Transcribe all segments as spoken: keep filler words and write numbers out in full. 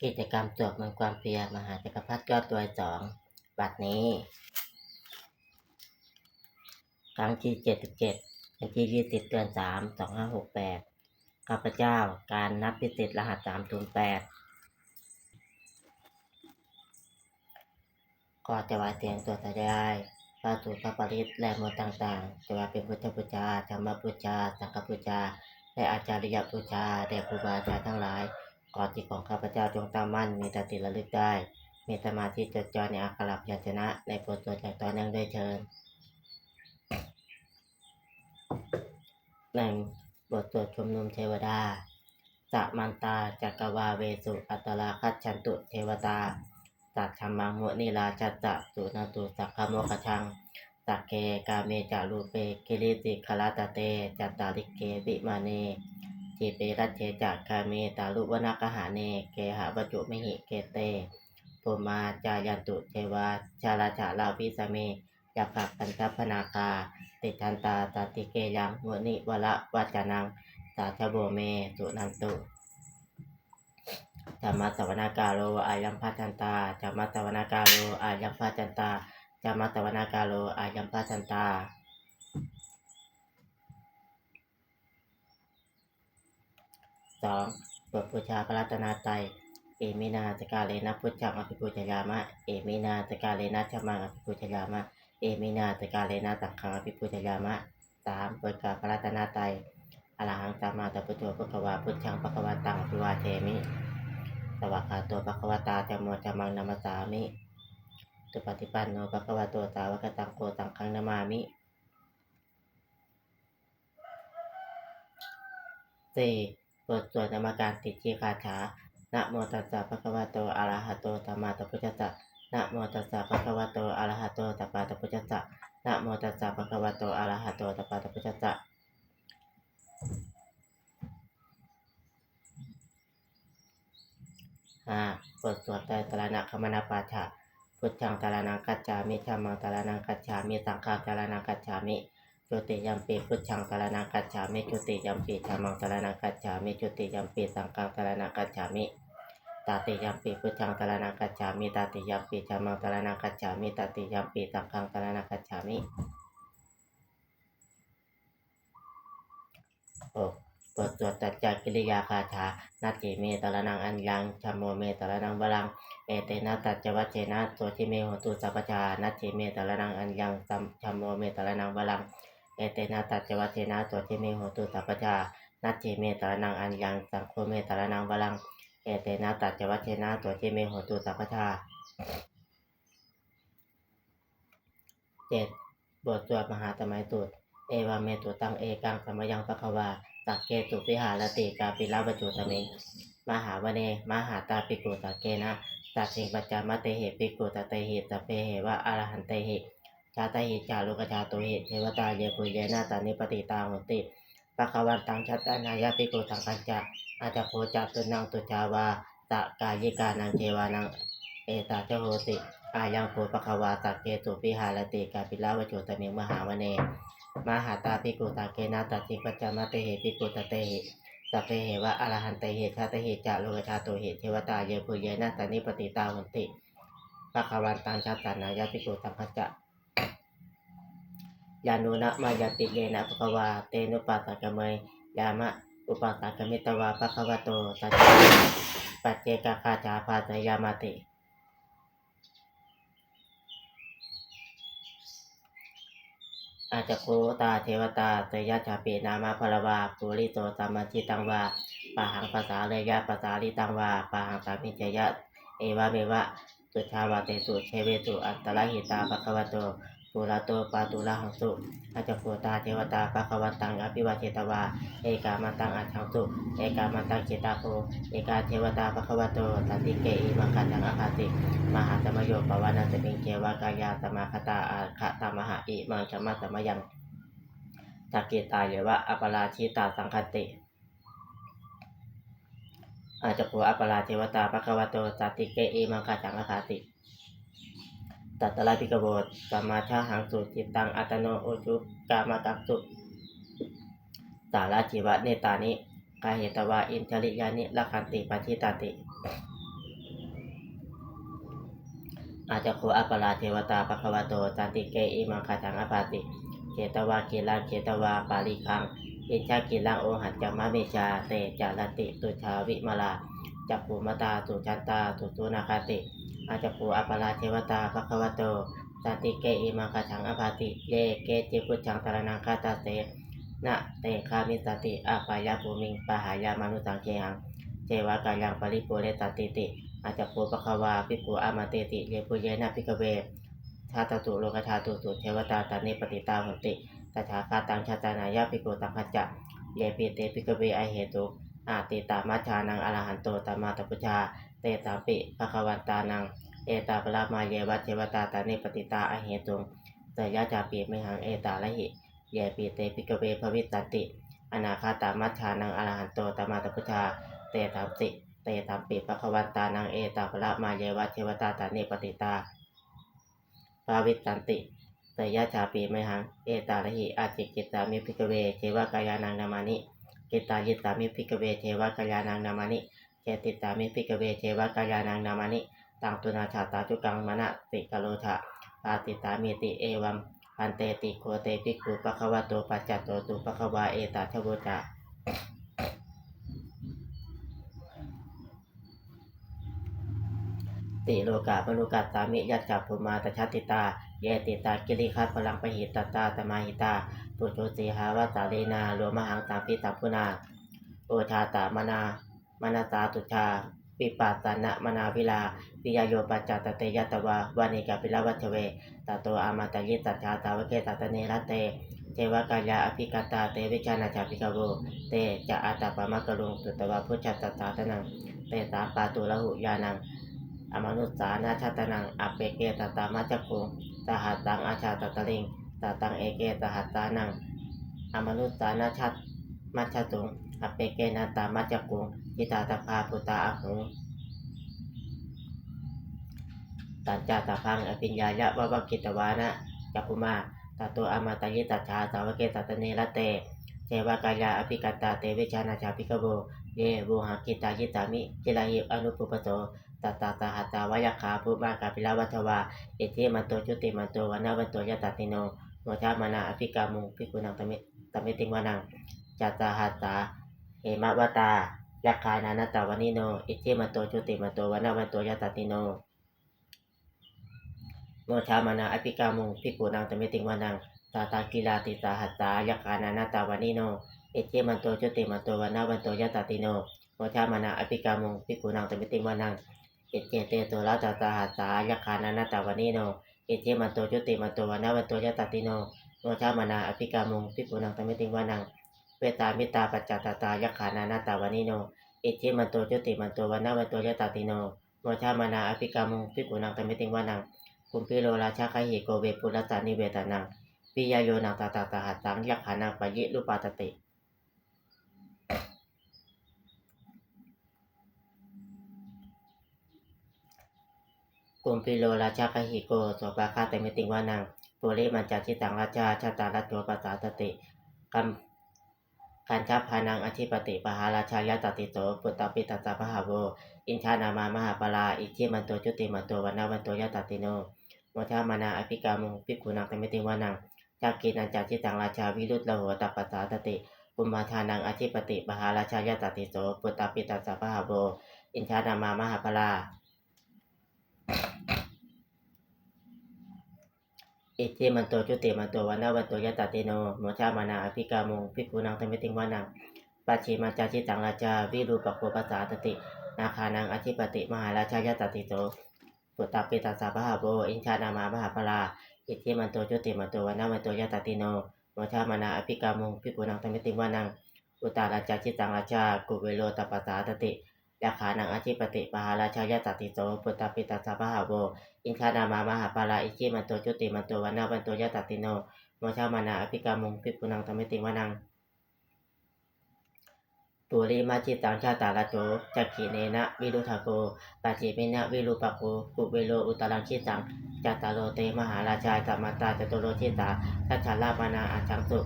กิจกรรมสวดมนต์ความเพียรมหาจักรพรรดิยอดรวยสอง บัดนี้ ครั้งที่เจ็ดสิบเจ็ด วันที่ยี่สิบ เดือนสาม สองห้าหกแปด ข้าพเจ้า การนับพิสิทธิ์รหัส สามศูนย์แปด ขอถวายเสียงสวดสาธยายพระสูตรพระปริตรและมนต์ต่างๆ ถวายเป็นพุทธบูชา ธรรมบูชา สังฆบูชา และอาจาริยบูชาแด่ครูบาอาจารย์ทั้งหลาย ขอจิตของข้าพเจ้าจงตั้งมั่น มีสติระลึกได้ มีสมาธิจดจ่อในอักขระพยัญชนะ ในบทสวดอย่างต่อเนื่องด้วยเทอญ หนึ่ง บทสวดชุมนุมเทวดา Samantā cakkavāḷesu atrāgacchantu devatā, saddhammaṃ munirājassa suṇantu saggamokkhadaṃ. Sagge kāme ca rūpe girisikharataṭe cantalikkhe vimāne, dīpe raṭṭhe ca gāme taruvanagahane gehavatthumhi khette, bhummā cāyantu devā jalathalavisame yakkhagandhabbanāgā, tiṭṭhantā santike yaṃ munivaravacanaṃ sādhavo me suṇantu. Dhammassavanakālo ayambhadantā. Dhammassavanakālo ayambhadantā. Dhammassavanakālo ayambhadantā. สอง บทบูชาพระรัตนตรัย Iminā sakkārena buddhaṃ abhipūjayāma. Iminā sakkārena dhammaṃ abhipūjayāma. Iminā sakkārena saṅghaṃ abhipūjayāma. สาม บทกล่าวพระรัตนตรัย Arahaṃ sammāsambuddho bhagavā, buddhaṃ bhagavantaṃ abhivādemi. Svākkhāto bhagavatā dhammo, dhammaṃ namassāmi. Supaṭipanno bhagavato sāvakasaṅgho, saṅghaṃ namāmi. สี่ บทสวดนมการสิทธิคาถา Namo tassa bhagavato arahato sammāsambuddhassa. Namo tassa bhagavato arahato sammāsambuddhassa. Namo tassa bhagavato arahato sammāsambuddhassa. ห้า บทสวดไตรสรณคมนปาฐะ Buddhaṃ saraṇaṃ gacchāmi. Dhammaṃ saraṇaṃ gacchāmi. Saṅghaṃ saraṇaṃ gacchāmi. Dutiyampi buddhaṃ saraṇaṃ gacchāmi. Dutiyampi dhammaṃ saraṇaṃ gacchāmi. Dutiyampi saṅghaṃ saraṇaṃ gacchāmi. Tatiyampi buddhaṃ saraṇaṃ gacchāmi. Tatiyampi dhammaṃ saraṇaṃ gacchāmi. Tatiyampi saṅghaṃ saraṇaṃ gacchāmi. หก บทสวดสัจจกิริยาคาถา Natthi me saraṇaṃ aññaṃ, dhammo me saraṇaṃ varaṃ, etena saccavajjena sotthi me hotu sabbadā. Natthi me saraṇaṃ aññaṃ, sam-, dhammo me saraṇaṃ varaṃ, etena saccavajjena sotthi me hotu sabbadā. Natthi me saraṇaṃ aññaṃ, saṅgho me saraṇaṃ varaṃ, etena saccavajjena sotthi me hotu sabbadā. เจ็ด บทสวดมหาสมัยสูตร Evaṃ me sutaṃ. Ekaṃ samayaṃ bhagavā sakkesu viharati kapilavatthusmiṃ mahāvane mahatā bhikkhusaṅghena saddhiṃ pañcamattehi bhikkhusatehi sabbeheva arahantehi, dasahi ca lokadhātūhi devatā yebhuyyena sannipatitā honti bhagavantaṃ dassanāya bhikkhusaṅghañca. Atha kho catunnaṃ suddhāvāsakāyikānaṃ devānaṃ etadahosi: Ayaṃ kho bhagavā sakkesu viharati kapilavatthusmiṃ mahāvane mahatā bhikkhusaṅghena saddhiṃ pañcamattehi bhikkhusatehi sabbeheva arahantehi, dasahi ca lokadhātūhi devatā yebhuyyena sannipatitā honti bhagavantaṃ dassanāya bhikkhusaṅghañca. Yannūna mayampi yena bhagavā tenupasaṅkameyyāma, upasaṅkamitvā bhagavato sākacāmi paccekagāthā bhāseyyāmāti. Atha kho tā devatā seyyathāpi nāmabalavā puriso sammiñjitaṃ vā bāhaṃ pasāreyya, pasāritaṃ vā bāhaṃ sammiñjeyya, evameva suddhāvāsesu devesu antarahitā bhagavato purato pāturahaṃsu. Atha kho tā devatā bhagavantaṃ abhivādetvā ekamantaṃ aṭṭhaṃsu. Ekamantaṃ ṭhitā kho ekā devatā bhagavato santike imaṃ gāthaṃ abhāsi: Mahāsamayo pavanasmiṃ, devakāyā samāgatā, āgatamha imaṃ dhammasamayaṃ, dakkhitāyeva aparājitasaṅghanti. Atha kho aparā devatā bhagavato santike imaṃ gāthaṃ abhāsi: Tatra bhikkhavo samādahaṃsu, cittaṃ attano ujukamakaṃsu, sārathīva nettāni gahetvā, indriyāni rakkhanti paṇḍitāti. Atha kho aparā devatā bhagavato santike imaṃ gāthaṃ abhāsi: Chetvā khīlaṃ chetvā palighaṃ, indakhīlaṃ ohaccamanejā, te caranti suddhā vimalā, cakkhumatā sudantā susunāgāti. Atha kho aparā devatā bhagavato santike imaṃ gāthaṃ abhāsi: Ye keci buddhaṃ saraṇaṃ gatāse, na te gamissanti apāyabhūmiṃ, pahāya mānusaṃ dehaṃ, devakāyaṃ paripūressantīti. Atha kho bhagavā bhikkhū āmantesi: Yebhuyyena bhikkhave dasasu lokadhātūsu devatā sannipatitā honti tathāgataṃ dassanāya bhikkhusaṅghañca, yepi te bhikkhave ahesuṃ atītamaddhānaṃ arahanto sammāsambuddhā, tesampi bhagavantānaṃ etaparamāyeva devatā sannipatitā ahesuṃ, seyyathāpi mayhaṃ etarahi. Yepi te bhikkhave bhavissanti anāgatamaddhānaṃ arahanto sammāsambuddhā, tesampi, tesampi bhagavantānaṃ etaparamāyeva devatā sannipatitā bhavissanti, seyyathāpi mayhaṃ etarahi. Ācikkhissāmi bhikkhave devakāyānaṃ nāmāni, kittayissāmi bhikkhave devakāyānaṃ nāmāni, desissāmi bhikkhave devakāyānaṃ nāmāni, taṃ suṇātha sādhukaṃ manasikarotha bhāsissāmīti. Evaṃ bhanteti kho te bhikkhū bhagavato paccassosuṃ. Bhagavā etadavoca: Silokamanukassāmi, yattha bhummā tadassitā; ye sitā girigabbharaṃ, pahitattā samāhitā. Puthū sīhāva sallīnā, lomahaṃsābhisambhunā; odātamanasā suddhā, vippasannamanāvilā. Bhiyyo pañcasate ñatvā, vane kāpilavatthave; tato āmantayi satthā, sāvake sāsane rate. Devakāyā abhikkantā, te vijānātha bhikkhavo. Te ca ātappamakaruṃ, sutvā buddhassa sāsanaṃ; tesampāturahu ñāṇaṃ, amanussāna dassanaṃ. Appeke satamaddakkhuṃ, sahassaṃ atha sattariṃ; sataṃ eke sahassānaṃ, amanussānamaddasuṃ. Appekenantamaddakkhuṃ, jitā sabbā phuṭā ahu. Tañca sabbaṃ abhiññāya, vavakkhitvāna cakkhumā; tato āmantayi satthā, sāvake sāsane rate. Devakāyā abhikkantā, te vijānātha bhikkhavo; ye vohaṃ kittayissāmi, girāhi anupubbaso. Sattasahassā va yakkhā, bhummā kāpilavatthavā; iddhimanto jutimanto, vaṇṇavanto yasassino; modamānā abhikkāmuṃ, bhikkhūnaṃ samitiṃ vanaṃ. Chasahassā hemavatā, yakkhā nānattavaṇṇino; iddhimanto jutimanto, vaṇṇavanto yasassino; modamānā abhikkāmuṃ, bhikkhūnaṃ samitiṃ vanaṃ. Sātāgirā tisahassā, yakkhā nānattavaṇṇino; iddhimanto jutimanto, vaṇṇavanto yasassino; modamānā abhikkāmuṃ, bhikkhūnaṃ samitiṃ vanaṃ. Iccete soḷasasahassā, yakkhā nānattavaṇṇino; iddhimanto jutimanto, vaṇṇavanto yasassino; modamānā abhikkāmuṃ, bhikkhūnaṃ samitiṃ vanaṃ. Vessāmittā pañcasatā, yakkhā nānattavaṇṇino; iddhimanto jutimanto, vaṇṇavanto yasassino; modamānā abhikkāmuṃ, bhikkhūnaṃ samitiṃ vanaṃ. Kumbhīro rājagahiko, vepullassa nivesanaṃ; bhiyyo naṃ satasahassaṃ, yakkhānaṃ payirupāsati. Kumbhīro rājagahiko, sopāga samitiṃ vanaṃ; purimañca disaṃ rājā, dhataraṭṭho pasāsati. Gandhabbānaṃ ādhipati, mahārājā yasassi so; puttāpi tassa bahavo, indanāmā mahabbalā; iddhimanto jutimanto, vaṇṇavanto yasassino; modamānā abhikkāmuṃ, bhikkhūnaṃ samitiṃ vanaṃ. Dakkhiṇañca disaṃ rājā, virūḷho tappasāsati. Kumbhaṇḍānaṃ ādhipati, mahārājā yasassi so; puttāpi tassa bahavo, indanāmā mahabbalā; iddhimanto jutimanto, vaṇṇavanto yasassino; modamānā abhikkāmuṃ, bhikkhūnaṃ samitiṃ vanaṃ. Pacchimañca disaṃ rājā, virūpakkho pasāsati. Nāgānaṃ ādhipati, mahārājā yasassi so; puttāpi tassa bahavo, indanāmā mahabbalā; iddhimanto jutimanto, vaṇṇavanto yasassino; modamānā abhikkāmuṃ, bhikkhūnaṃ samitiṃ vanaṃ. Uttarañca disaṃ rājā, kuvero tappasāsati. Yakkhānaṃ ādhipati, mahārājā yasassi so; puttāpi tassa bahavo, indanāmā mahabbalā; iddhimanto jutimanto, vaṇṇavanto yasassino; modamānā abhikkāmuṃ, bhikkhūnaṃ samitiṃ vanaṃ. Purimadisaṃ dhataraṭṭho, dakkhiṇena virūḷhako; pacchimena virūpakkho, kuvero uttaraṃ disaṃ. Cattāro te mahārājā, samantā caturo disā; daddallamānā aṭṭhaṃsu,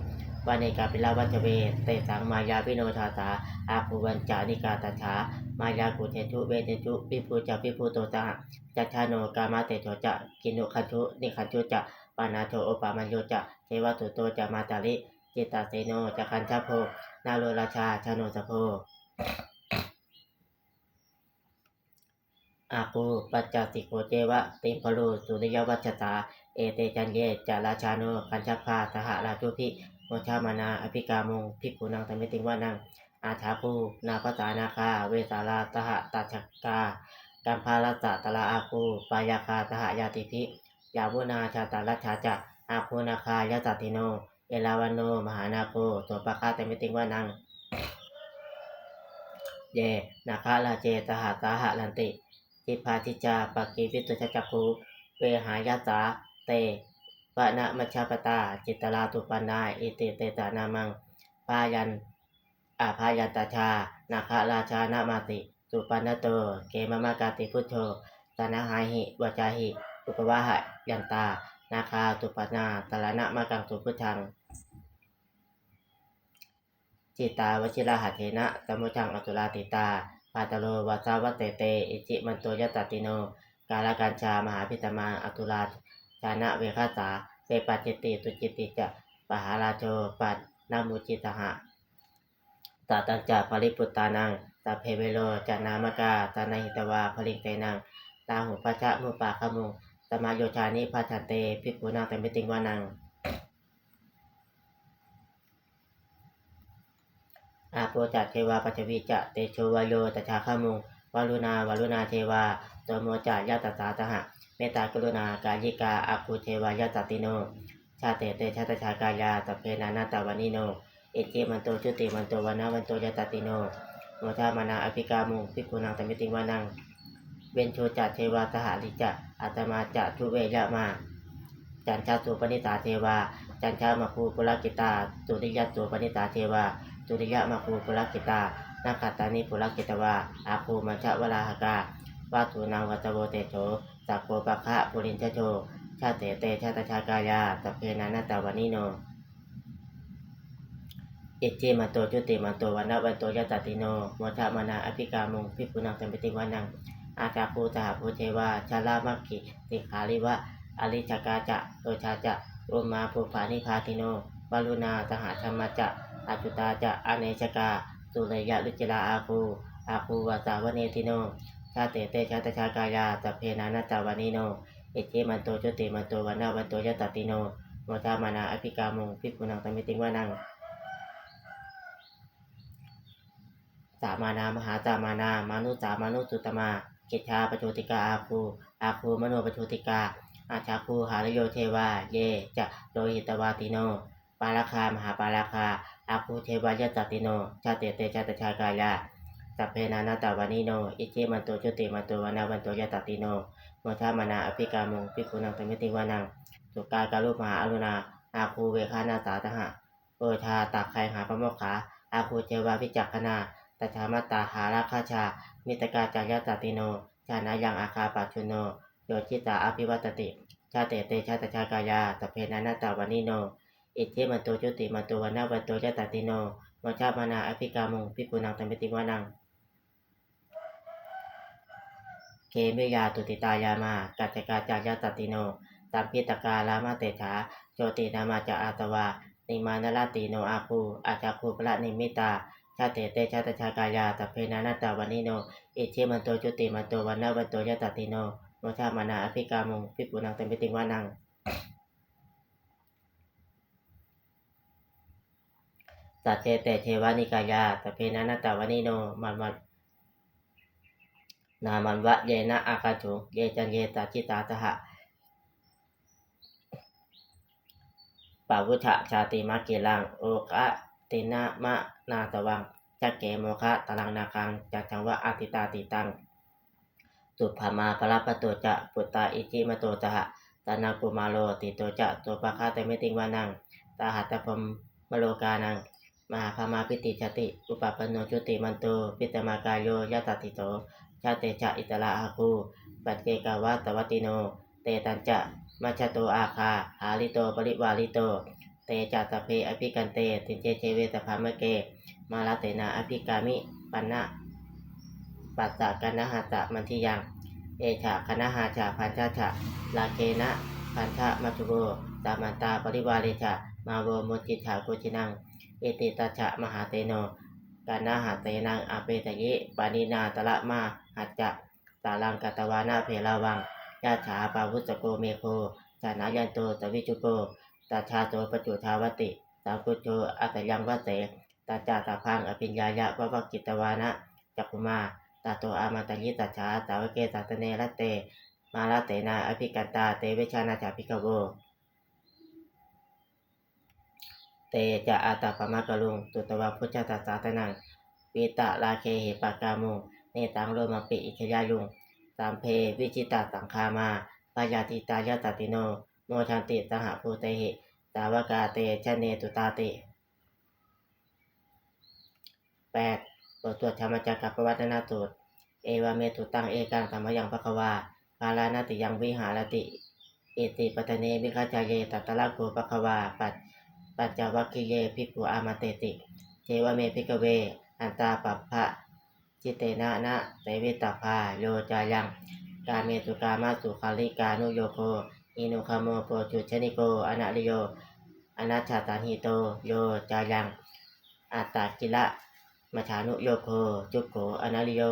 vane kāpilavatthave. Tesaṃ māyāvino dāsā āgū vañcanikā saṭhā, māyā kuṭeṇḍu veṭeṇḍu viṭū ca viṭuṭo saha. Candano kāmaseṭṭho ca kinnughaṇḍu nighaṇḍu ca, panādo opamañño ca devasūto ca mātali. Cittaseno ca gandhabbo naḷorājā janosabho, āgū pañcasikho ceva timbarū suriyavaccasā. Ete caññe ca rājāno gandhabbā saha rājubhi, modamānā abhikkāmuṃ bhikkhūnaṃ samitiṃ vanaṃ. Athāgū nābhasā nāgā vesālā sahatacchakā, kambalassatarā āgū pāyāgā saha ñātibhi. Yāmunā dhataraṭṭhā ca āgū nāgā yasassino, erāvaṇo mahānāgo sopāga samitiṃ vanaṃ. Ye nāgarāje sahasā haranti, dibbā dijā pakkhi visuddhacakkhū, vehāyasā te vanamajjhapattā, citrā supaṇṇā iti tesa nāmaṃ. Bhayan abhayantadā nāgarājānamāsi, supaṇṇato khemamakāsi buddho, saṇhāhi vācāhi upavhayantā, nāgā supaṇṇā saraṇamakaṃsu buddhaṃ. Jitā vajirahatthena samuddaṃ asurā sitā, bhātaro vāsavassete iddhimanto yasassino, kālakañjā mahābhismā asurā dānaveghasā, vepacitti sucitti ca pahārādo paṇṇaravi saha. Satañca baliputtānaṃ sabbe verocanāmakā, sannayhitvā baliṃ senaṃ rāhubhaddamupāgamuṃ, samayodāni bhaddante bhikkhūnaṃ samitiṃ vanaṃ. Āpo ca devā paṭhavī ca tejo vāyo tadāgamuṃ, varuṇā vāruṇā devā somo ca yasasā saha, mettākaruṇākāyikā āgū devā yasassino, dasete dasadhā kāyā sabbe nānattavaṇṇino, iddhimanto jutimanto vaṇṇavanto yasassino, modamānā abhikkāmuṃ bhikkhūnaṃ samitiṃ vanaṃ. Veṇḍū ca devā sahalī ca asamā ca duve yamā, candassūpanisā devā candamāgū purakkhitā, suriyassūpanisā devā suriyamāgū purakkhitā, nakkhattāni purakkhitvā āgū mandavalāhakā, vasūnaṃ vāsavo seṭṭho sakkopāga purindado, dasete dasadhā kāyā sabbe nānattavaṇṇino, iddhimanto jutimanto vaṇṇavanto yasassino, modamānā abhikkāmuṃ bhikkhūnaṃ samitiṃ vanaṃ. Athāgū sahabhū devā jalamaggisikhāriva, ariṭṭhakā ca rojā ca ummāpupphanibhāsino, varuṇā sahadhammā ca accutā ca anejakā, sūleyyarucirā āgū āgū vāsavanesino, dasete dasadhā kāyā sabbe nānattavaṇṇino, iddhimanto jutimanto vaṇṇavanto yasassino, modamānā abhikkāmuṃ bhikkhūnaṃ samitiṃ vanaṃ. Samānā mahāsamānā mānusā mānusuttamā, khiḍḍāpajotikā āgū āgū manopajotikā, athāgū harayo devā ye ca lohitavāsino, pāragā mahāpāragā āgū devā yasassino, dasete dasadhā kāyā sabbe nānattavaṇṇino, iddhimanto jutimanto vaṇṇavanto yasassino, modamānā abhikkāmuṃ bhikkhūnaṃ samitiṃ vanaṃ. Sukkā karumhā aruṇā āgū veghanasā saha, odātagayhā pāmokkhā āgū devā vicakkhaṇā, sadāmattā hāragajā, missakā ca yasassino, thanayaṃ āgā pajjunno yo disā abhivassati, dasete dasadhā kāyā sabbe nānattavaṇṇino, iddhimanto jutimanto vaṇṇavanto yasassino, modamānā abhikkāmuṃ bhikkhūnaṃ samitiṃ vanaṃ. Khemiyā tusitā yāmā kaṭṭhakā ca yasassino, lambitakā lāmaseṭṭhā jotināmā ca āsavā, nimmānaratino āgū athāgū paranimmitā, dasete dasadhā kāyā sabbe nānattavaṇṇino, iddhimanto jutimanto vaṇṇavanto yasassino, modamānā abhikkāmuṃ bhikkhūnaṃ samitiṃ vanaṃ. Saṭṭhete devanikāyā sabbe nānattavaṇṇino, mama nāmanvayena āgañchuṃ ye caññe sadisā saha. Pavutthajātimakhilaṃ oghatiṇṇamanāsavaṃ, yakkhemoghataraṃ nāgaṃ candaṃva asitātitaṃ. Subrahmā balappato ca puttā iddhimato saha, sanaṅkumāro tisso ca sopāga samitiṃ vanaṃ. Sahassabrahmalokānaṃ mahābrahmābhitiṭṭhati, upapanno jutimanto bhismākāyo yasassi so, dasettha etarā āgū paccekavasavattino, tesañca majjhato āgā hārito parivārito, Te ca sabbe abhikkante, sinde deve sabrahmake, mārasenā abhikkāmi, passa kaṇhassa mandiyaṃ. Etha gaṇhatha bandhatha, rāgena bandhamatthu vo, samantā parivāretha, mā vo muñcittha koci naṃ. Iti tattha mahāseno, kaṇhasenaṃ apesayi, pāṇinā talamāhacca, saraṃ katvāna bheravaṃ, yathā pāvussako megho, thanayanto savijjuko. Tadā so paccudāvatti, saṅkuddho asayaṃvase, tañca sabbaṃ abhiññāya, vavakkhitvāna cakkhumā, tato āmantayi satthā, sāvake sāsane rate, mārasenā abhikkantā, te vijānātha bhikkhavo. Te ca ātappamakaruṃ, sutvā buddhassa sāsanaṃ, vītarāgehi pakkāmuṃ, nesaṃ lomampi iñjayuṃ. Sabbe vijitasaṅgāmā, bhayātītā yasassino, modanti saha bhūtehi, sāvakā te janesutāti. แปด บทสวดธรรมจักรกัปปวัตตนสูตร Evaṃ me sutaṃ. Ekaṃ samayaṃ bhagavā bārāṇasiyaṃ viharati isipatane migadāye. Tatra kho bhagavā pañcavaggiye bhikkhū āmantesi. Dveme bhikkhave antā pabbajitena na sevitabbā. Yo cāyaṃ kāmesu kāmasukhallikānuyogo hīnogāmo pothujjaniko anariyo anatthasañhito, yo cāyaṃ attakilamathānuyogo dukkho anariyo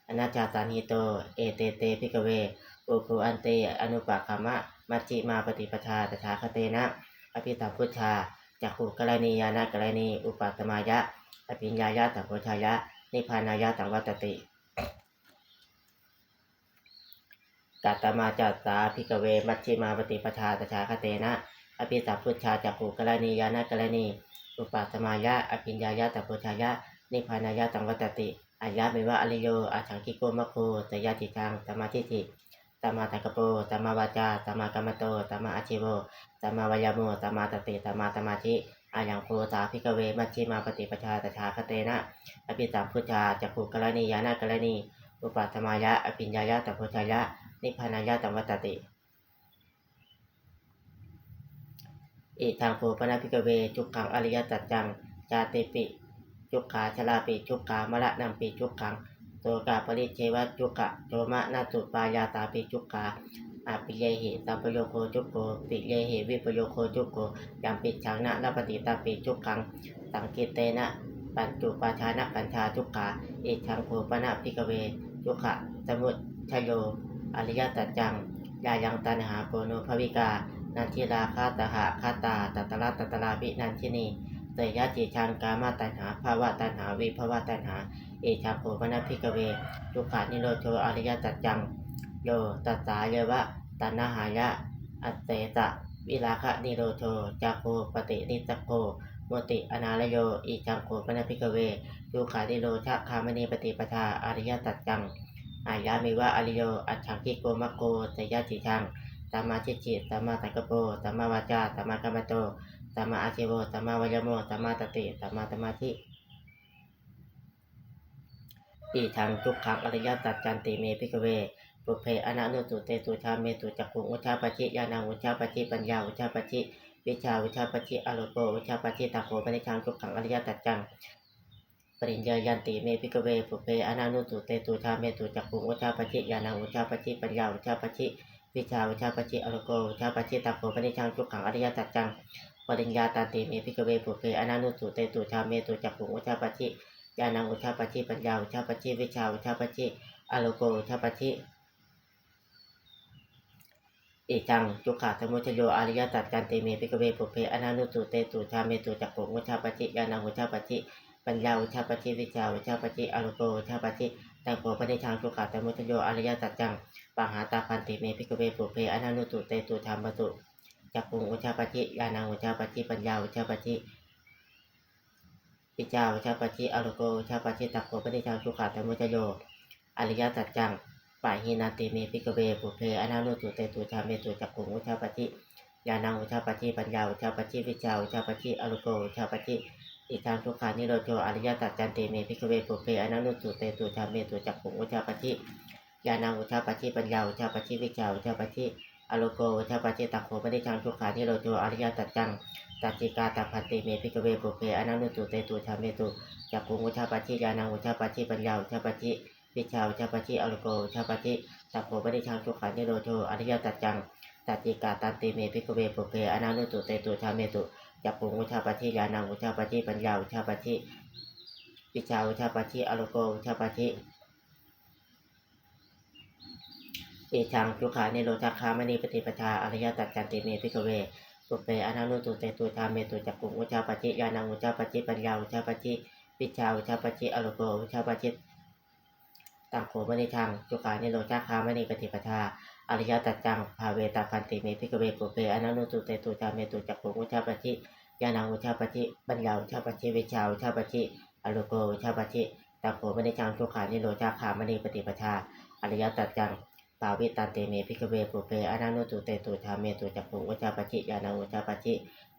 anatthasañhito. Ete te bhikkhave ubho ante anupagamma majjhimā paṭipadā tathāgatena abhisambuddhā cakkhukaraṇī ñāṇakaraṇī upasamāya abhiññāya sambodhāya nibbānāya saṃvattati. Katamā ca sā bhikkhave majjhimā paṭipadā tathāgatena abhisambuddhā cakkhukaraṇī ñāṇakaraṇī upasamāya abhiññāya sambodhāya nibbānāya saṃvattati. Ayameva ariyo aṭṭhaṅgiko maggo, seyyathīdaṃ: sammādiṭṭhi sammāsaṅkappo sammāvācā sammākammanto sammāājīvo sammāvāyāmo sammāsati sammāsamādhi. Ayaṃ kho sā bhikkhave majjhimā paṭipadā tathāgatena abhisambuddhā cakkhukaraṇī ñāṇakaraṇī upasamāya abhiññāya sambodhāya nibbānāya saṃvattati. Idaṃ kho pana bhikkhave dukkhaṃ ariyasaccaṃ: jātipi dukkhā jarāpi dukkhā maraṇampi dukkhaṃ sokaparidevadukkhadomanassupāyāsāpi dukkhā appiyehi sampayogo dukkho piyehi vippayogo dukkho yampicchaṃ na labhati tampi dukkhaṃ saṅkhittena pañcupādānakkhandhā dukkhā. Idaṃ kho pana bhikkhave dukkhasamudayo ariyasaccaṃ: yāyaṃ taṇhā ponobbhavikā nandirāgasahagatā tatra tatrābhinandinī seyyathīdaṃ: kāmataṇhā bhavataṇhā vibhavataṇhā. Idaṃ kho pana bhikkhave dukkhanirodho ariyasaccaṃ: yo tassāyeva taṇhāya asesavirāganirodho cāgo paṭinissaggo mutti anālayo. Idaṃ kho pana bhikkhave dukkhanirodhagāminī paṭipadā ariyasaccaṃ: ayameva ariyo aṭṭhaṅgiko maggo, seyyathīdaṃ: sammādiṭṭhi sammāsaṅkappo sammāvācā sammākammanto sammāājīvo sammāvāyāmo sammāsati sammāsamādhi. Idaṃ dukkhaṃ ariyasaccanti me bhikkhave pubbe ananussutesu dhammesu cakkhuṃ udapādi ñāṇaṃ udapādi paññā udapādi vijjā udapādi āloko udapādi. Taṃ kho panidaṃ dukkhaṃ ariyasaccaṃ pariññeyyanti me bhikkhave pubbe ananussutesu dhammesu cakkhuṃ udapādi ñāṇaṃ udapādi paññā udapādi vijjā udapādi āloko udapādi. Taṃ kho panidaṃ dukkhaṃ ariyasaccaṃ pariññātanti me bhikkhave pubbe ananussutesu dhammesu cakkhuṃ udapādi ñāṇaṃ udapādi paññā udapādi vijjā udapādi āloko udapādi. Idaṃ dukkhasamudayo ariyasaccanti me bhikkhave pubbe ananussutesu dhammesu cakkhuṃ udapādi ñāṇaṃ udapādi paññā udapādi vijjā udapādi āloko udapādi. Taṃ kho panidaṃ dukkhasamudayo ariyasaccaṃ pahātabbanti me bhikkhave pubbe ananussutesu dhammesu cakkhuṃ udapādi ñāṇaṃ udapādi paññā udapādi vijjā udapādi āloko udapādi. Taṃ kho panidaṃ dukkhasamudayo ariyasaccaṃ pahīnanti me bhikkhave pubbe ananussutesu dhammesu cakkhuṃ udapādi ñāṇaṃ udapādi paññā udapādi vijjā udapādi āloko udapādi. Idaṃ dukkhanirodho ariyasaccanti me bhikkhave pubbe ananussutesu dhammesu cakkhuṃ udapādi ñāṇaṃ udapādi paññā udapādi vijjā udapādi āloko udapādi. Taṃ kho panidaṃ dukkhanirodho ariyasaccaṃ saccikatabbanti me bhikkhave pubbe ananussutesu dhammesu cakkhuṃ udapādi ñāṇaṃ udapādi paññā udapādi vijjā udapādi āloko udapādi. Taṃ kho paṭiccaṃ dukkhaṃ nirodho ariyasaccaṃ saccikatanti me bhikkhave pubbe ananussutesu dhammesu cakkhuṃ udapādi ñāṇaṃ udapādi paññā udapādi vijjā udapādi āloko udapādi. Idaṃ dukkhanirodhagāminī paṭipadā ariyasaccanti me bhikkhave pubbe ananussutesu dhammesu cakkhuṃ udapādi ñāṇaṃ udapādi paññā udapādi vijjā udapādi āloko udapādi. Taṃ kho paṭiccaṃ dukkhaṃ nirodhagāminī paṭipadā ariyasaccaṃ bhāvetabbanti me bhikkhave pubbe ananussutesu dhammesu cakkhuṃ udapādi ñāṇaṃ udapādi paññā udapādi vijjā udapādi āloko udapādi. Taṃ kho paṭiccaṃ dukkhaṃ nirodhagāminī paṭipadā ariyasaccaṃ bhāvitanti me bhikkhave pubbe ananussutesu dhammesu cakkhuṃ udapādi ñāṇaṃ udapādi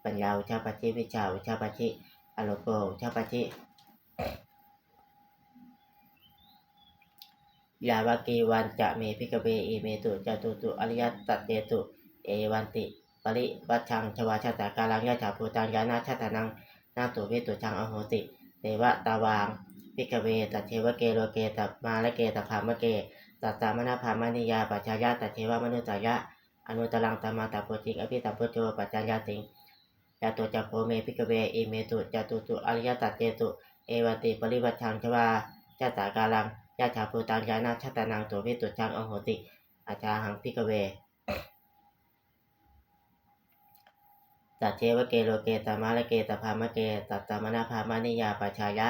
paññā udapādi vijjā udapādi āloko udapādi. Yāvakīvañca me bhikkhave imesu catūsu ariyasaccesu evantiparivaṭṭaṃ dvādasākāraṃ yathābhūtaṃ ñāṇadassanaṃ na suvisuddhaṃ ahosi. Neva tāvāhaṃ bhikkhave sadevake loke samārake sabrahmake sassamaṇabrāhmaṇiyā pajāya sadevamanussāya anuttaraṃ sammāsambuddhiṃ abhisambuddho paccaññāsiṃ. Yato ca kho me bhikkhave imesu catūsu ariyasaccesu evantiparivaṭṭaṃ dvādasākāraṃ yathābhūtaṃ ñāṇadassanaṃ suvisuddhaṃ ahosi, athāhaṃ bhikkhave sadevake loke samārake sabrahmake sassamaṇabrāhmaṇiyā pajāya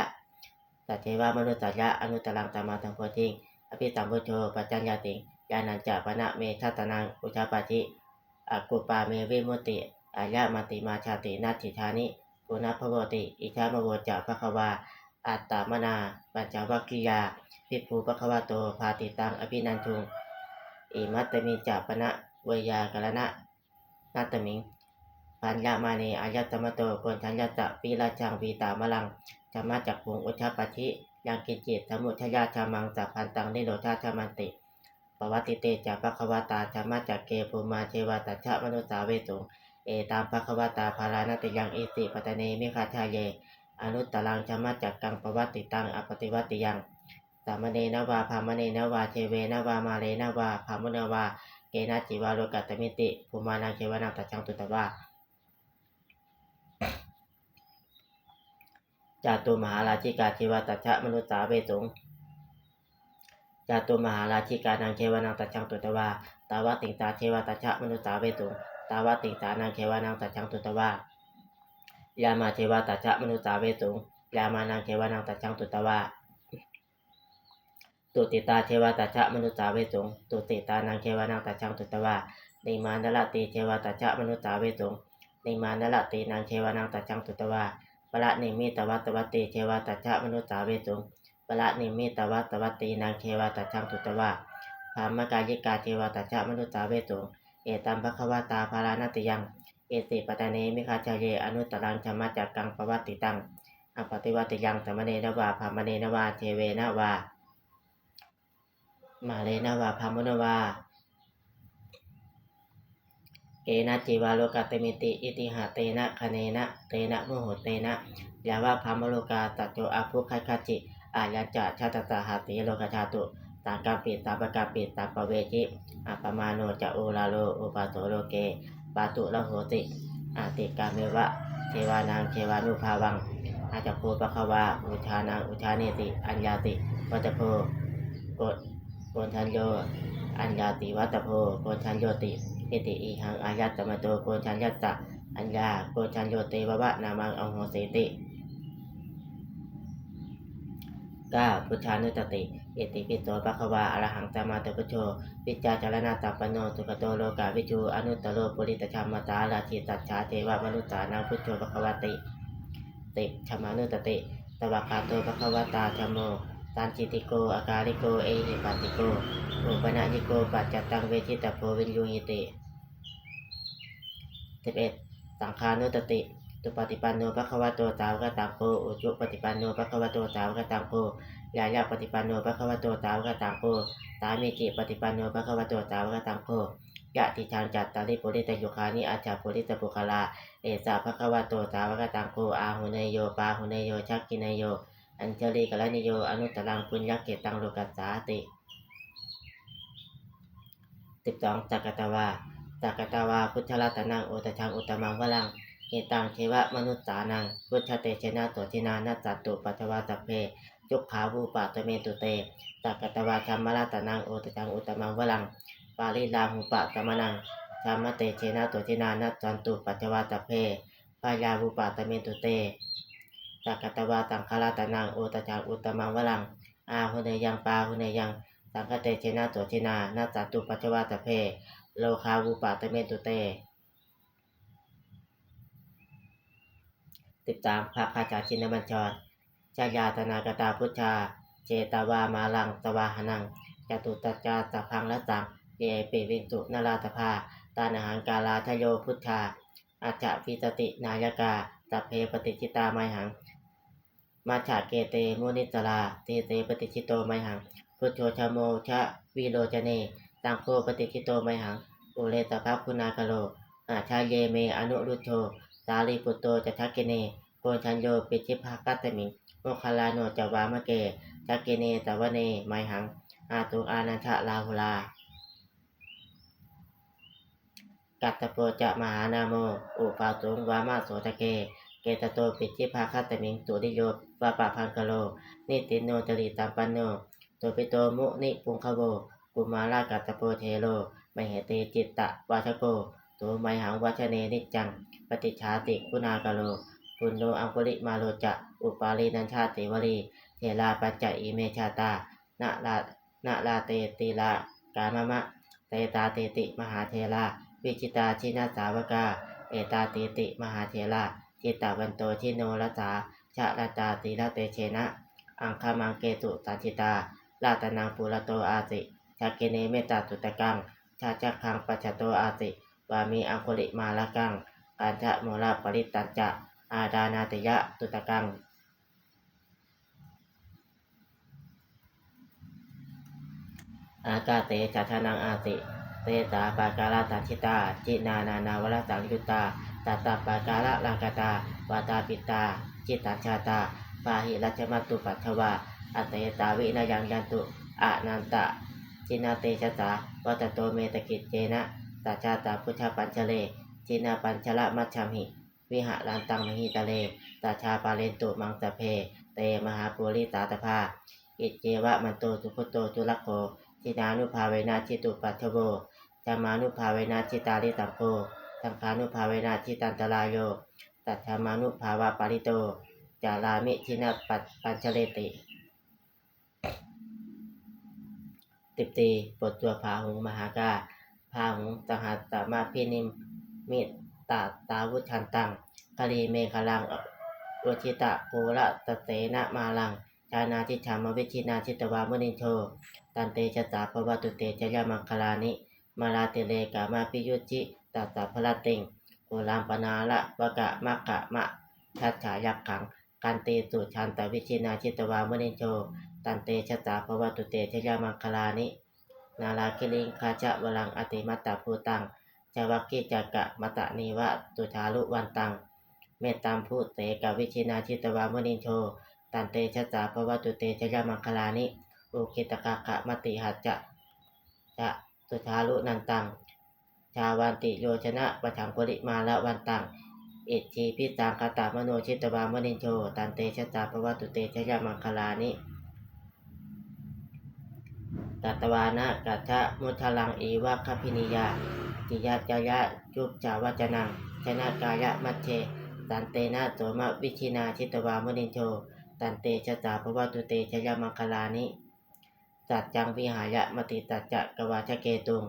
sadevamanussāya anuttaraṃ sammāsambuddhiṃ abhisambuddho paccaññāsiṃ. Ñāṇañca pana me dassanaṃ udapādi, akuppā me vimutti, ayamantimā jāti, natthidāni punabbhavoti. Idamavoca bhagavā. Attamanā pañcavaggiyā bhikkhū bhagavato bhāsitaṃ abhinanduṃ. Imasmiñca pana veyyākaraṇasmiṃ bhaññamāne āyasmato koṇḍaññassa virajaṃ vītamalaṃ dhammacakkhuṃ udapādi, yaṅkiñci samudayadhammaṃ sabbantaṃ nirodhadhammanti. Pavattite ca bhagavatā dhammacakke bhummā devā saddamanussāvesuṃ. Etambhagavatā bārāṇasiyaṃ isipatane migadāye anuttaraṃ dhammacakkaṃ pavattitaṃ appaṭivattiyaṃ samaṇena vā brāhmaṇena vā devena vā mārena vā brahmunā vā kenaci vā lokasminti bhummānaṃ devānaṃ saddaṃ sutvā cātummahārājikā devā saddamanussāvesuṃ. Cātummahārājikānaṃ devānaṃ saddaṃ sutvā tāvatiṃsā devā saddamanussāvesuṃ. Tāvatiṃsānaṃ devānaṃ saddaṃ sutvā yāmā devā saddamanussāvesuṃ. Yāmānaṃ devānaṃ saddaṃ sutvā tusitā devā saddamanussāvesuṃ. Tusitānaṃ devānaṃ saddaṃ sutvā nimmānaratī devā saddamanussāvesuṃ. Nimmānaratīnaṃ devānaṃ saddaṃ sutvā paranimmitavasavattī devā saddamanussāvesuṃ. Paranimmitavasavattīnaṃ devānaṃ saddaṃ sutvā brahmakāyikā devā saddamanussāvesuṃ. Etambhagavatā bārāṇasiyaṃ isipatane migadāye anuttaraṃ dhammacakkaṃ pavattitaṃ appaṭivattiyaṃ samaṇena vā brāhmaṇena vā devena vā mārena vā brahmunā vā kenaci vā lokasminti. Itiha tena khaṇena tena muhuttena yāva brahmalokā saddo abbhuggacchi. Ayañca dasasahassī lokadhātu saṅkampi sampakampi sampavedhi. Appamāṇo ca oḷāro obhāso loke pāturahosi. Atikkāmeva devānaṃ devānubhāvaṃ. Atha kho bhagavā udānaṃ udānesi: Aññāsi vata bho ko koṇḍañño, aññāsi vata bho koṇḍaññoti. Iti idaṃ āyasmato koṇḍaññassa aññākoṇḍañño te vava nāmaṃ ahosīti. เก้า Buddhānussati. Itipi so bhagavā arahaṃ sammāsambuddho vijjācaraṇasampanno sugato lokavidū anuttaro purisadammasārathi satthā devamanussānaṃ buddho bhagavāti. สิบ Dhammānussati. Svākkhāto bhagavatā dhammo sandiṭṭhiko akāliko ehipassiko opanayiko paccattaṃ veditabbo viññūhīti. สิบเอ็ด Saṅghānussati. supaṭipanno bhagavato sāvakasaṅgho, ujupaṭipanno bhagavato sāvakasaṅgho, ñāyapaṭipanno bhagavato sāvakasaṅgho, sāmīcipaṭipanno bhagavato sāvakasaṅgho, yadidaṃ cattāri purisayugāni aṭṭha purisapuggalā, esa bhagavato sāvakasaṅgho, āhuneyyo pāhuneyyo dakkhiṇeyyo añjalikaraṇīyo anuttaraṃ puññakkhettaṃ lokassāti. สิบสอง Sakkatvā, sakkatvā buddharatanaṃ osathaṃ uttamaṃ varaṃ, hitaṃ devamanussānaṃ, buddhatejena sotthinā, nassantupaddavā sabbe, dukkhā vūpasamentu te. Sakkatvā dhammaratanaṃ osathaṃ uttamaṃ varaṃ, pariḷāhūpasamanaṃ, dhammatejena sotthinā, nassantupaddavā sabbe, bhayā vūpasamentu te. Sakkatvā saṅgharatanaṃ osathaṃ uttamaṃ varaṃ, āhuneyyaṃ pāhuneyyaṃ, saṅghatejena sotthinā, nassantupaddavā sabbe, rogā vūpasamentu te. สิบสาม พระคาถาชินบัญชร Jayāsanāgatā buddhā, jetvā māraṃ savāhanaṃ, catusaccāsabhaṃ rasaṃ, ye piviṃsu narāsabhā. Taṇhaṅkarādayo buddhā, aṭṭhavīsati nāyakā, sabbe patiṭṭhitā mayhaṃ, matthake te munissarā. Sīse patiṭṭhito mayhaṃ, buddho dhammo davilocane, saṅgho patiṭṭhito mayhaṃ, ure sabbaguṇākaro. Hadaye me anuruddho, sārīputto ca dakkhiṇe, koṇḍañño piṭṭhibhāgasmiṃ, moggallāno ca vāmake. Dakkhiṇe savane mayhaṃ, āsuṃ ānandarāhulā, kassapo ca mahānāmo, ubhāsuṃ vāmasotake. Kesato piṭṭhibhāgasmiṃ, suriyo va pabhaṅkaro, nisinno sirisampanno, sobhito munipuṅgavo. Kumārakassapo thero, mahesī cittavādako, so mayhaṃ vadane niccaṃ, patiṭṭhāsi guṇākaro. Puṇṇo aṅgulimālo ca, upālī nandasīvalī, therā pañca ime jātā, nalā nalāṭe tilakā mama. Sesāsīti mahātherā, vijitā jinasāvakā, etāsīti mahātherā, jitavanto jinorasā, jalantā sīlatejena, aṅgamaṅgesu saṇṭhitā. Ratanaṃ purato āsi, dakkhiṇe mettasuttakaṃ, dhajaggaṃ pacchato āsi, vāme aṅgulimālakaṃ. Khandhamoraparittañca, āṭānāṭiyasuttakaṃ. Ākāse chadanaṃ āsi, sesā pākārasaṇṭhitā, jinānānāvarasaṃyuttā, sattappākāralāgatā, vātapittādisañjātā, bāhirajjhattupaddavā, asesā vinayaṃ yantu, anantajinatejasā. Vasato me sakiccena, sadā sambuddhapañjare, jinapañjaramajjhamhi, viharantaṃ mahītale, sadā pālentu maṃ sabbe, te mahāpurisāsabhā. Iccevamanto sugutto surakkho, jinānubhāvena jitupaddavo, dhammānubhāvena jitārisaṅgho, saṅghānubhāvena jitantarāyo, saddhammānubhāvapālito carāmi jinapañjareti. สิบสี่ บทสวดพาหุงมหากา Bāhuṃ sahassamabhinimmitasāvudhantaṃ, grīmekhalaṃ uditaghorasasenamāraṃ, dānādidhammavidhinā jitavā munindo, tantejasā bhavatu te jayamaṅgalāni. Mārātirekamabhiyujjhitasabbarattiṃ, ghorampanāḷavakamakkhamathaddhayakkhaṃ, khantīsudantavidhinā jitavā munindo, tantejasā bhavatu te jayamaṅgalāni. Nāḷāgiriṃ gajavaraṃ atimattabhūtaṃ, dāvaggicakkamasanīva sudāruṇantaṃ, mettambusekavidhinā jitavā munindo, tantejasā bhavatu te jayamaṅgalāni. Ukkhittakhaggamatihatthasudāru nantaṃ, dhāvantiyojanapathaṅgulimālavantaṃ, iddhībhisaṅkhatamano jitavā munindo, tantejasā bhavatu te jayamaṅgalāni. Katvāna kaṭṭhamudaraṃ iva gabbhinīyā, ciñcāya duṭṭhavacanaṃ janakāyamajjhe, santena somavidhinā jitavā munindo, tantejasā bhavatu te jayamaṅgalāni. Saccaṃ vihāya matisaccakavādaketuṃ,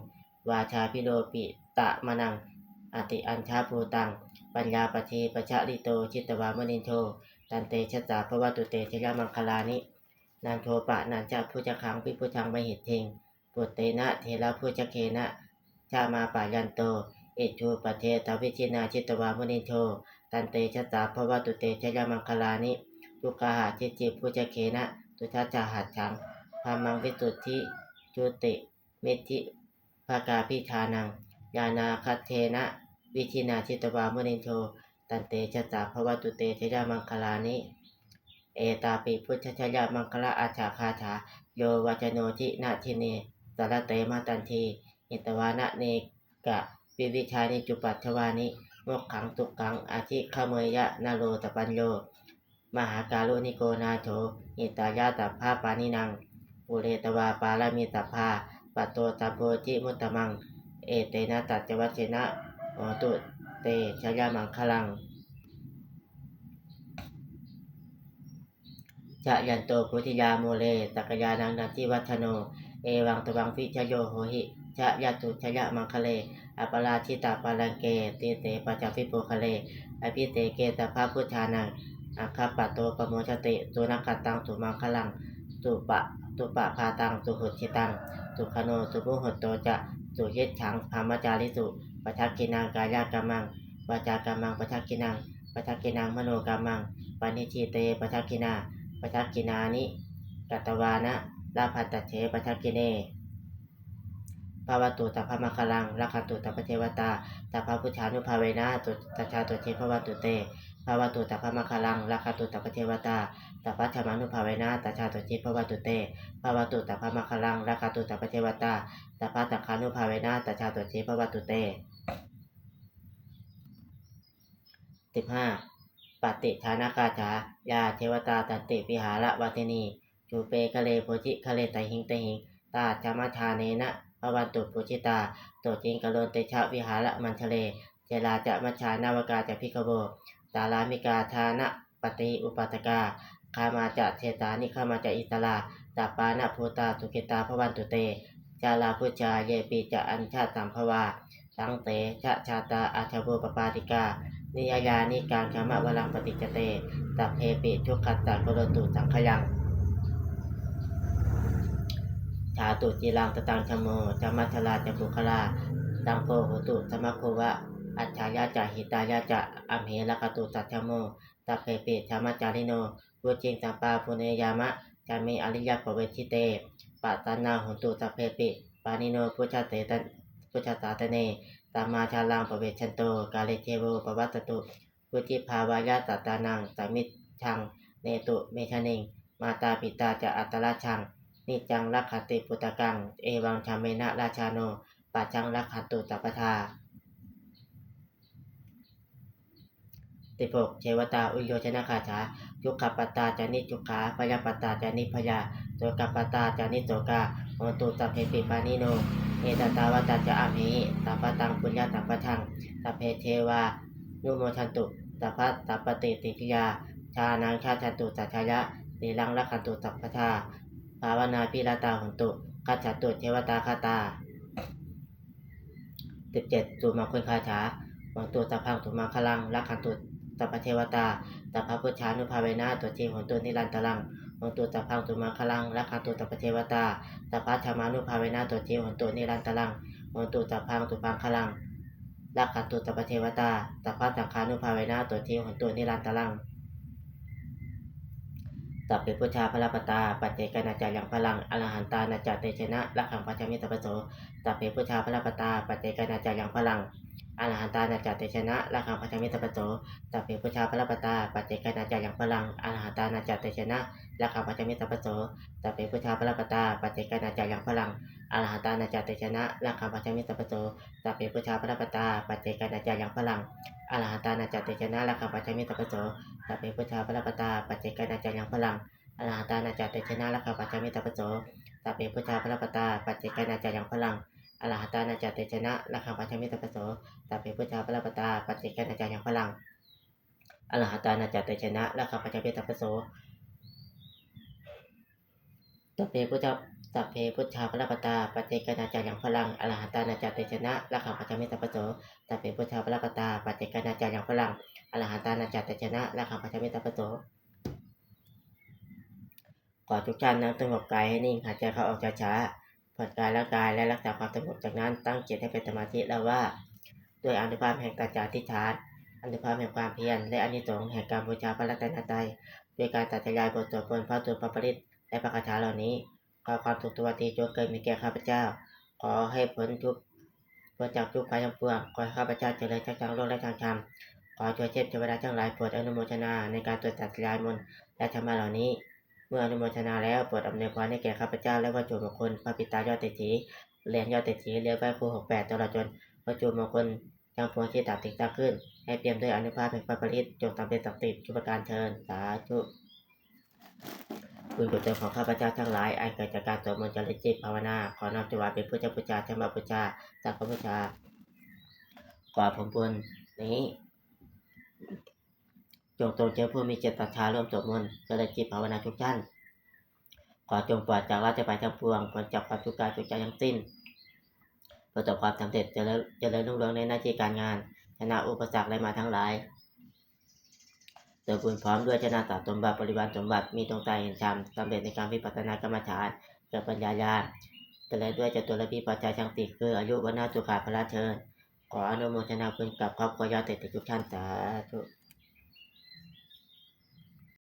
vādābhiropitamanaṃ atiandhabhūtaṃ, paññāpadīpajalito jitavā munindo, tantejasā bhavatu te jayamaṅgalāni. Nandopanandabhujagaṃ vibudhaṃ mahiddhiṃ, puttena therabhujagena damāpayanto, iddhūpadesavidhinā jitavā munindo, tantejasā bhavatu te jayamaṅgalāni. Duggāhadiṭṭhibhujagena sudaṭṭhahatthaṃ, brahmaṃ visuddhijutimiddhibakābhidhānaṃ, ñāṇāgadena vidhinā jitavā munindo, tantejasā bhavatu te jayamaṅgalāni. Etāpi buddhajayamaṅgalaaṭṭhagāthā, yo vācano dinadine sarate matandī, hitvānanekavividhāni cupaddavāni, mokkhaṃ sukhaṃ adhigameyya naro sapañño. Mahākāruṇiko nātho, hitāya sabbapāṇinaṃ, pūretvā pāramī sabbā, patto sambodhimuttamaṃ, etena saccavajjena, hotu te jayamaṅgalaṃ. Jayanto bodhiyā mūle, sakyānaṃ nandivaḍḍhano, evaṃ tvaṃ vijayo hohi, jayassu jayamaṅgale, aparājitapallaṅke, sīse paṭhavipokkhare, abhiseke sabbabuddhānaṃ, aggappatto pamodati. Sunakkhattaṃ sumaṅgalaṃ, supabhātaṃ suhuṭṭhitaṃ, sukhaṇo sumuhutto ca, suyiṭṭhaṃ brahmacārisu, padakkhiṇaṃ kāyakammaṃ, vācākammaṃ padakkhiṇaṃ, padakkhiṇaṃ manokammaṃ, paṇidhī te padakkhiṇā, padakkhiṇāni katvāna, labhantatthe padakkhiṇe. Bhavatu sabbamaṅgalaṃ, rakkhantu sabbadevatā, sabbabuddhānubhāvena, sadā sotthī bhavantu te. Bhavatu sabbamaṅgalaṃ, rakkhantu sabbadevatā, sabbadhammānubhāvena, sadā sotthī bhavantu te. Bhavatu sabbamaṅgalaṃ, rakkhantu sabbadevatā, sabbasaṅghānubhāvena, sadā sotthī bhavantu te. สิบห้า Pattidānagāthā. Yā devatā santi vihāravāsinī, thūpe ghare bodhighare tahiṃ tahiṃ, tā dhammadānena bhavantu pūjitā, sotthiṃ karontedha vihāramaṇḍale. Therā ca majjhā navakā ca bhikkhavo, sārāmikā dānapatī upāsakā, gāmā ca desā nigamā ca issarā, sappāṇabhūtā sukhitā bhavantu te. Jalābujā yepi ca aṇḍasambhavā, saṃsedajātā athavopapātikā, niyyānikaṃ dhammavaraṃ paṭicca te, sabbepi dukkhassa karontu saṅkhayaṃ. Ṭhātu ciraṃ sataṃ dhammo, dhammaddharā ca puggalā, saṅgho hotu samaggo va, atthāya ca hitāya ca, amhe rakkhatu saddhammo, sabbepi dhammacārino, vuḍḍhiṃ sampāpuṇeyyāma, dhamme ariyappavedite. Pasannā hontu sabbepi, pāṇino buddhaseta-, buddhasāsane, sammā dhāraṃ pavecchanto, kāle devo pavassatu, vuḍḍhibhāvāya sattānaṃ, samiddhaṃ netu medaniṃ. Mātā pitā ca atrajaṃ, niccaṃ rakkhanti puttakaṃ, evaṃ dhammena rājāno, pajaṃ rakkhantu sabbadā. สิบหก Devatāuyyojanagāthā. Dukkhappattā ca niddukkhā, bhayappattā ca nibbhayā, sokappattā ca nissokā, hontu sabbepi pāṇino. Ettāvatā ca amhehi, sambhataṃ puññasampadaṃ, sabbe devānumodantu, sabbasampattisiddhiyā. Dānaṃ dadantu saddhāya, sīlaṃ rakkhantu sabbadā, bhāvanābhiratā hontu, gacchantu devatāgatā. สิบเจ็ด Sumaṅgalagāthā. Hotu sabbaṃ sumaṅgalaṃ, rakkhantu sabbadevatā, sabbabuddhānubhāvena, sotthī hontu nirantaraṃ. Hotu sabbaṃ sumaṅgalaṃ, rakkhantu sabbadevatā, sabbadhammānubhāvena, sotthī hontu nirantaraṃ. Hotu sabbaṃ sumaṅgalaṃ, rakkhantu sabbadevatā, sabbasaṅghānubhāvena, sotthī hontu nirantaraṃ. Sabbe buddhā balappattā, paccekānañca yaṃ balaṃ, arahantānañca tejena, rakkhaṃ bandhāmi sabbaso. Sabbe buddhā balappattā, paccekānañca yaṃ balaṃ, arahantānañca tejena, rakkhaṃ bandhāmi sabbaso. Sabbe buddhā balappattā, paccekānañca yaṃ balaṃ, arahantānañca tejena, rakkhaṃ bandhāmi sabbaso. Sabbe buddhā balappattā, paccekānañca yaṃ balaṃ, arahantānañca tejena, rakkhaṃ bandhāmi sabbaso. Sabbe buddhā balappattā, paccekānañca yaṃ balaṃ, arahantānañca tejena, rakkhaṃ bandhāmi sabbaso. Sabbe buddhā balappattā, paccekānañca yaṃ balaṃ, arahantānañca tejena, rakkhaṃ bandhāmi sabbaso. Sabbe buddhā balappattā, paccekānañca yaṃ balaṃ, arahantānañca tejena, rakkhaṃ bandhāmi sabbaso. Sabbe buddhā balappattā, paccekānañca yaṃ balaṃ, arahantānañca tejena, rakkhaṃ bandhāmi sabbaso. Sabbe buddhā, sabbe buddhā balappattā, paccekānañca yaṃ balaṃ, arahantānañca tejena, rakkhaṃ bandhāmi sabbaso. Sabbe buddhā balappattā, paccekānañca yaṃ balaṃ, arahantānañca tejena, rakkhaṃ bandhāmi sabbaso. ขอทุกท่านนั่งสงบกายให้นิ่ง หายใจเข้าออกช้าๆ ผ่อนคลายร่างกายและรักษาความสงบ จากนั้นตั้งจิตให้เป็นสมาธิ เล่าว่า ด้วยอานุภาพแห่งสัจจะอธิษฐาน อานุภาพแห่งความเพียร และอานิสงส์แห่งการบูชาพระรัตนตรัย ด้วยการสาธยายบทสวดมนต์พระสูตรพระปริตรและพระคาถาเหล่านี้ ขอความสุขสวัสดีจงเกิดมีแก่ข้าพเจ้า ขอให้พ้นทุกข์พ้นจากทุกข์ภัยทั้งปวง ขอให้ข้าพเจ้าเจริญทั้งทางโลกและทางธรรม ขอเทพเทวดาทั้งหลายโปรดอนุโมทนาในการสวดสาธยายมนต์และธรรมะเหล่านี้ เมื่ออนุโมทนาแล้วโปรดอำนวยพรให้แก่ข้าพเจ้าและวัตถุมงคลพระปิดตายอดเศรษฐี เหรียญยอดเศรษฐี เหรียญไหว้ครูหกแปด ตลอดจนวัตถุมงคลทั้งปวงที่ตรัสติดตั้งขึ้น ให้เปี่ยมด้วยอานุภาพแห่งพระปริตร จงสำเร็จศักดิ์สิทธิ์ทุกประการเทอญ สาธุ บุญกุศลของข้าพเจ้าทั้งหลาย อันเกิดจากการสวดมนต์เจริญจิตภาวนา ขอน้อมถวายเป็นพุทธบูชา ธรรมบูชา สังฆบูชา ขอผลบุญนี้ จงตรงเจอผู้มีจิตศรัทธาร่วมสวดมนต์เจริญจิตภาวนาทุกท่าน ขอจงปลอดจากราชภัยทั้งปวง พ้นจากความทุกข์กายทุกข์ใจทั้งสิ้น ประสบความสำเร็จ เจริญเจริญรุ่งเรืองในหน้าที่การงาน ชนะอุปสรรคและมารทั้งหลาย เติมบุญพร้อมด้วยชนะสมบัติ บริวารสมบัติ มีดวงตาเห็นธรรม สำเร็จในการวิปัสสนากรรมฐาน เกิดปัญญาญาณ เจริญด้วยจตุรพิธพรชัยทั้งสี่ คืออายุ วรรณะ สุขะ พละเทอญ ขออนุโมทนาบุญกับครอบครัวยอดเศรษฐีทุกท่าน สาธุ